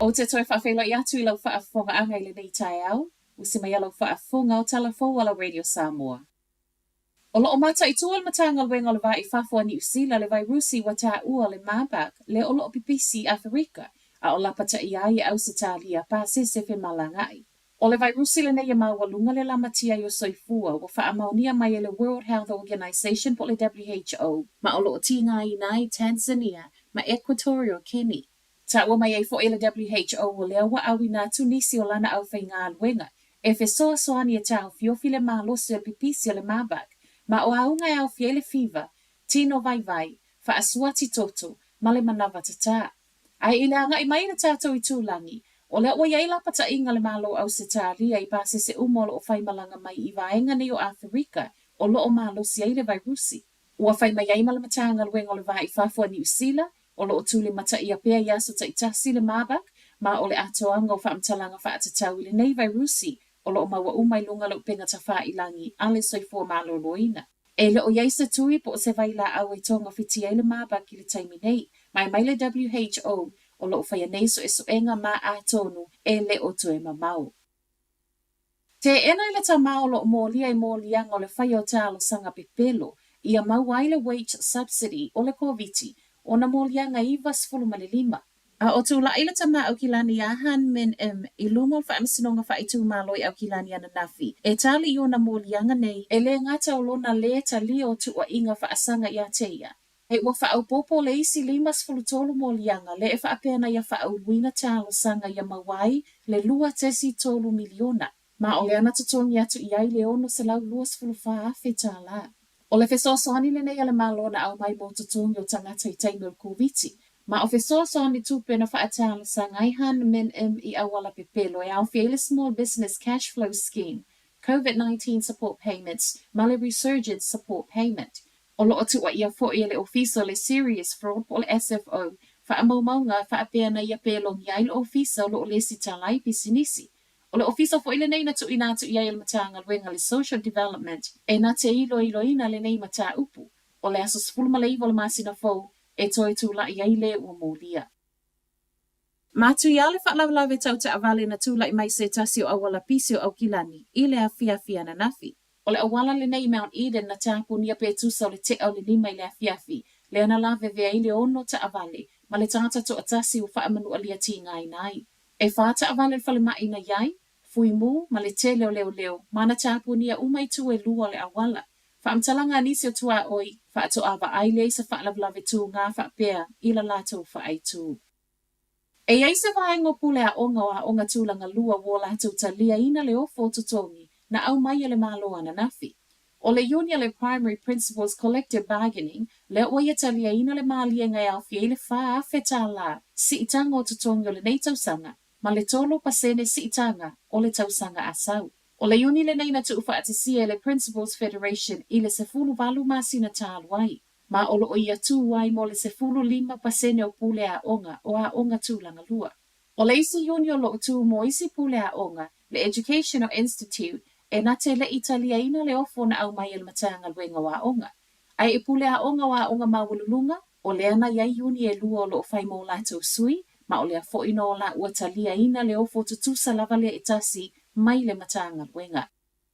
Ou te toe faafeiloai atu i lau faafofogaaga i lenei taeao, usi mai a lau faafofoga o tala fou a la Radio Samoa. O loo mataitu e le Matagaluega o le Va i Fafo a Niu Sila le vairusi ua taua o le Marburg lea o loo pipisi i Aferika a o lapataia ai e Ausetalia pasese femalagaai. O le vairusi lenei e maualuga le lamatia ai o soifua ua faamaonia mai e le World Health Organization po o le WHO, ma o loo tigaina ai Tanzania ma Equatorial Guinea. Taua mai ai foi e le WHO o lea ua auina atu nisi o lana aufaigaluega e fesoasoani e taofiofi le malosi o le pipisi o le Marburg, ma o auga e aofia ai le fiva, tino vaivai, faasuati toto, ma le manava tatā. Ae i le agai mai i le tatou itulagi, o lea ua i ai lapataiga a le Malo o Ausetalia i pasese uma o lo o faimalaga mai i vaega nei o Aferika o lo o malosi ai le vairusi. Ua fai mai ai ma le Matagaluega o le Va i Fafo a Niu Sila, o lo o tulimataia pea i aso taitasi le Marburg, ma o le atoaga o faamatalaga faatatau i lenei vairusi o lo o maua uma i luga o le upega tafāilagi a le soifua maloloina. E le o i ai se tui po o se vailaau e togafiti ai le Marburg i le taimi nei, ma e mai le WHO o lo o faia nei suesuega ma atonu e le o toe mamao. Teena i le tama o lo o molia i moliaga o le faia o talosaga pepelo ia maua ai le wage subsidy o le Koviti ona moliaga 95. A o tulai le tama Aukilani iā Han Min Im i luma o le Faamasinoga Faaitumalo i Aukilani ananafi e tali i ona moliaga nei, e le gata o lona lē talia o tuuaiga faasaga iā te ia, ae ua faaopoopo le isi 53 moliaga lea e faapea na ia faauluina talosaga ia maua ai le 2.3 miliona. Ma o lea na totogi atu i ai le $624,000 tālā. O le fesoasoani lenei a le Malo na aumai mo totogi o tagata i taimi o le Koviti. Ma o fesoasoani tupe na faatalosaga ai Han Min Im i auala pepelo e aofia ai le Small Business Cash Flow Scheme, COVID-19 Support Payments ma le Resurgence Support Payment. O lo o tuuaia foi e le Ofisa o le Serious Fraud po o le SFO faamaumauga faapea na ia pelogia ai le Ofisa o lo o lesitala ai pisinisi. O le ofisa foi lenei na tuuina atu i ai e le Matagaluega le Social Development e na te iloiloina lenei mataupu. O le aso 19 o le masina fou e toe tulai ai le ua molia. Matuia le faalavelave tau taavale na tulai mai se tasi o auala pisi o Aukilani i le afiafi ananafi. O le auala lenei i Mount Eden na tapunia pe tusa o le te'a o le 5 i le afiafi, lea na lavevea ai le ono taavale ma le tagata toatasi ua faamanualia tigaina ai. E fa taavale o le falemai na i ai, Fuimu ma le tele o leoleo ma na tapunia uma itu e lua o le auala. Faamatalaga a nisi o tuaoi, faatoa vaai lea i se faalavelave tūgā faapea i la latou faaitu. E i ai se vaega o pule aoga o aoga tulaga lua ua o latou taliaina le ofo o totogi na aumai e le Malo ananafi. O le Iuni a le Primary Principals Collective Bargaining lea ua ia taliaina le maliega e aofia ai le $4,000 siitaga o totogi o lenei tausaga ma le 3% siitaga o le tausaga a sau. O le Iuni lenei na tuufaatasia e le Principals Federation i le 18 masina talu ai. Ma o lo o ia tū ai mo le 15% o pule aoga o aoga tulaga lua. O le isi iuni o lo o tū mo isi pule aoga, le Educational Institute, e na te le i taliaina le ofo na aumai e le Matagaluega o Aoga. Ae i pule aoga o aoga maualuluga, o lea na i ai iuni e lua o lo o fai mo latou sui, ma o lea foi no la ua taliaina le ofo tutusa lava lea e tasi mai le Matagaluega.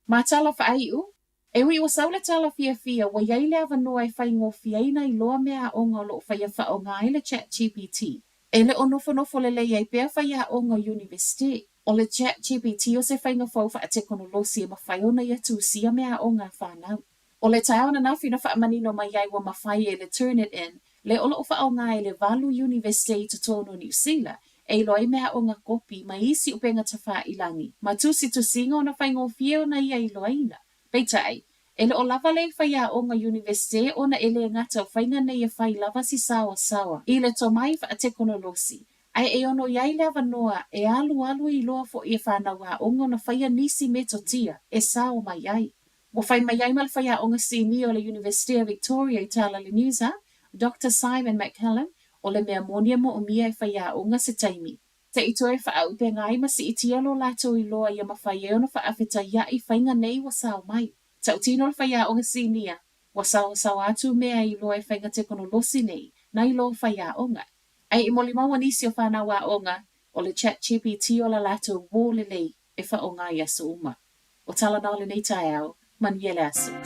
Ma tala faaiu, E ui ua sau le tala fiafia, ua i ai le avanoa e faigofie ai na iloa mea aoga o lo o faia faaaoga ai le ChatGPT. E le o nofonofo lelei ai pea faiaoga o Iunivesite. O le ChatGPT o se faiga fou faatekonolosi e mafai ona ia tusia mea aoga a fanau. O le taeao ananafi na faamanino mai ai ua mafai e le Turnitin, le o lo o faaaoga e le valu Iunivesite i totonu o Niu Sila, e iloa ai mea aoga kopi mai isi upega tafāilagi ma tusitusiga ona faigofie ona ia iloaina. Peitai, e le o lava le faiaoga Iunivesite ona e le gata o faiga nei e fai lava si saoasaoa i le tomai faatekonolosi, ae e ono i ai le avanoa e alualu iloa foi e fanau aoga ona faia nisi metotia e sao mai ai. Ua fai mai ai ma le faiaoga sinia o le Iunivesite o Victoria i tala le News a Doctor Simon McCallum, o le mea moni e moomia e faiaoga se taimi. Se i toe faaauupega ai ma siitia lo latou iloa ia mafai ai ona faafetaiaʻi faiga nei ua sao mai. Tautino le faiaoga sinia, ua saoasaoa atu mea e iloa e faiga tekonolosi nei na iloa faiaoga. Ae i molimau a nisi o fanau aoga, O le ChatGPT o la latou uō lelei e faaaoga i aso uma. O tala na o lenei taeao, manuia le aso.